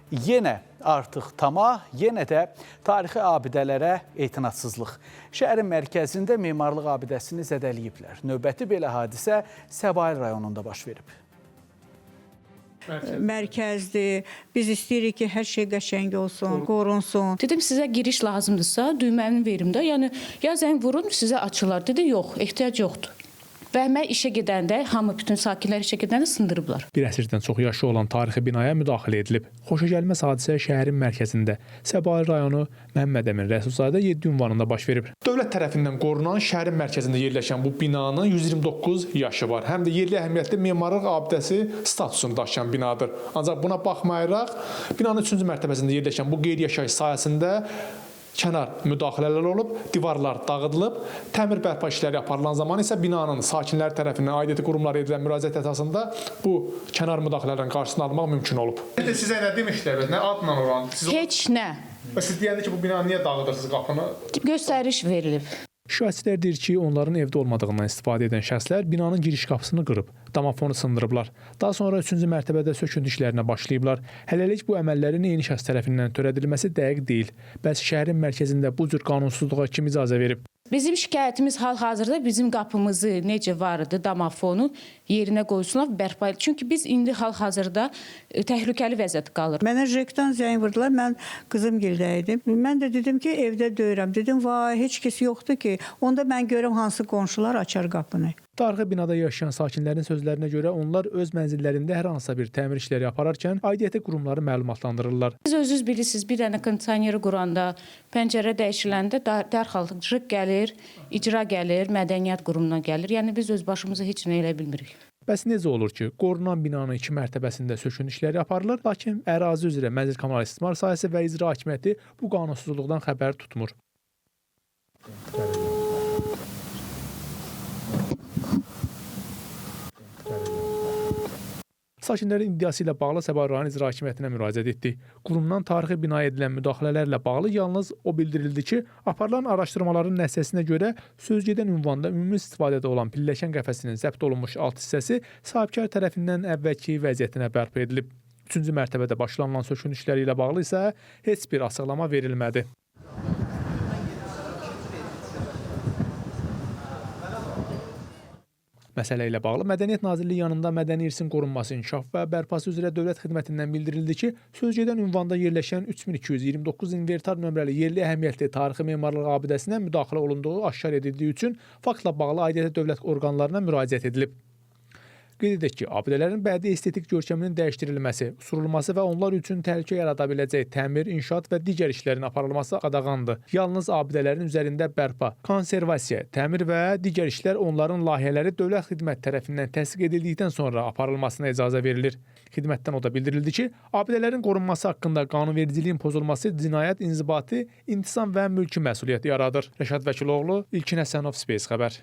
Yenə artıq tama, yenə də tarixi abidələrə etinasızlıq. Şəhərin mərkəzində memarlıq abidəsini zədələyiblər. Növbəti belə hadisə Səbail rayonunda baş verib. Mərkəzdir. Biz istəyirik ki, hər şey qəşəng olsun, qorunsun. Dedim sizə giriş lazımdırsa, düyməni verim də. Yəni ya zəng vurun, sizə açılar. Dedi yox, ehtiyac yoxdur. Və mən işə gedəndə, hamı bütün sakinlər işə gedəndə sındırıblar. Bir əsrdən çox yaşı olan tarixi binaya müdaxilə edilib. Xoşagəlməz hadisə şəhərin mərkəzində, Səbail rayonu Məhəmməd Əmin Rəsulzadə 7 ünvanında baş verib. Dövlət tərəfindən qorunan şəhərin mərkəzində yerləşən bu binanın 129 yaşı var. Həm də yerli əhəmiyyətli memarlıq abidəsi statusunu daşıyan binadır. Ancaq buna baxmayaraq, binanın 3-cü mərtəbəsində yerləşən bu qeyri-yaşayış sahəsində kənar müdaxilələr olub, divarlar dağıdılıb, təmir bərpa işləri aparılan zaman isə binanın sakinləri tərəfindən aidiyyəti qurumlara edilən müraciət əsasında bu kənar müdaxilələrin qarşısını almaq mümkün olub. Sizə nə demişlər? Nə adla oran? Siz, Heç nə. siz deyəndə ki, bu binanı niyə dağıdırsınız qapını? Göstəriş verilib. Şikayətçilər deyir ki, onların evdə olmadığından istifadə edən şəxslər binanın giriş qapısını qırıb, damafonu sındırıblar. Daha sonra 3-cü mərtəbədə söküntü işlərinə başlayıblar. Hələlik bu əməllərin eyni şəxs tərəfindən törədilməsi dəqiq deyil. Bəs şəhərin mərkəzində bu cür qanunsuzluğa kim icazə verib? Bizim şikayətimiz hal-hazırda bizim qapımızı necə var idi, damafonu yerinə qoysunlar, bərpa. Çünki biz indi hal-hazırda təhlükəli vəziyyətdə qalırıq. Mənə JEK-dan zəng vurdular. Mən qızım gildə idim. Mən də dedim ki, evdə deyirəm. Dedim, vay, heç kəs yoxdur ki. Onda mən görüm hansı qonşular açar qapını. Tarixi binada yaşayan sakinlərin sözlərinə görə onlar öz mənzillərində hər hansısa bir təmir işləri apararkən aidiyyəti qurumları məlumatlandırırlar. Siz özünüz bilirsiniz, bir dənə kondisioneri quranda, pəncərə dəyişiləndə dərhal JEK gəlir, icra gəlir, mədəniyyət qurumundan gəlir. Yəni biz öz başımıza heç nə elə bilmirik. Bəs necə olur ki, qorunan binanın iki mərtəbəsində söküntü işləri aparılır, lakin ərazi üzrə mənzil kommunal istismar sahəsi və icra hakimiyyəti bu qanunsuzluqdan xəbər tutmur. Sakinlərin iddiası ilə bağlı Səbail rayon İcra Hakimiyyətinə müraciət etdik. Qurumdan tarixi binaya edilən müdaxilələrlə bağlı yalnız o bildirildi ki, aparılan araşdırmaların nəticəsinə görə sözgedən ünvanda ümumi istifadədə olan pilləkən qəfəsinin zəbt olunmuş alt hissəsi sahibkar tərəfindən əvvəlki vəziyyətinə bərpa edilib. Üçüncü mərtəbədə başlanılan söküntü işləri ilə bağlı isə heç bir açıqlama verilmədi. Məsələ ilə bağlı Mədəniyyət Nazirliyi yanında mədəni irsin qorunması, inkişaf və bərpası üzrə dövlət xidmətindən bildirildi ki, sözgedən ünvanda yerləşən 3229 inventar nömrəli yerli əhəmiyyətli tarixi memarlıq abidəsinə müdaxilə olunduğu aşkar edildiyi üçün faktla bağlı aidiyyəti dövlət orqanlarına müraciət edilib. Qeyd edək ki, abidələrin bədii estetik görkəminin dəyişdirilməsi, usurulması və onlar üçün təhlükə yarada biləcək təmir, inşaat və digər işlərin aparılması qadağandır. Yalnız abidələrin üzərində bərpa, konservasiya, təmir və digər işlər onların layihələri dövlət xidmət tərəfindən təsdiq edildikdən sonra aparılmasına icazə verilir. Xidmətdən o da bildirildi ki, abidələrin qorunması haqqında qanunvericiliyin pozulması cinayət, inzibati, intizam və mülki məsuliyyət yaradır. Rəşad Vəkiloğlu, İlkin Həsənov, Space xəbər.